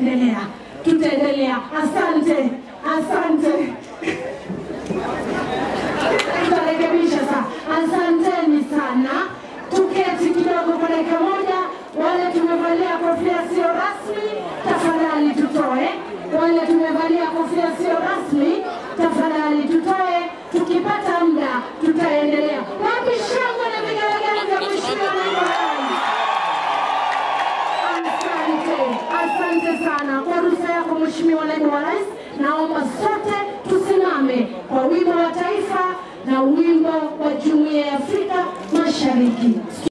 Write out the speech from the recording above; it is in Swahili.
Tutaendelea, tutaendelea. Asante, asante. Tutarekebisha sasa. Asanteni sana. Tuketi kidogo kwa dakika moja. Wale tumevalia kofia sio rasmi, tafadhali tutoe. Wale tumevalia kofia sio rasmi, tafadhali tutoe. Tukipata muda tutaendelea. Wapi shangwe na vigelegele vya Mheshimiwa Naibu wa Rais? Asante, asante sana kwa ruhusa yako Mheshimiwa Naibu wa Rais. Naomba sote tusimame kwa wimbo wa taifa na wimbo wa Jumuiya ya Afrika Mashariki.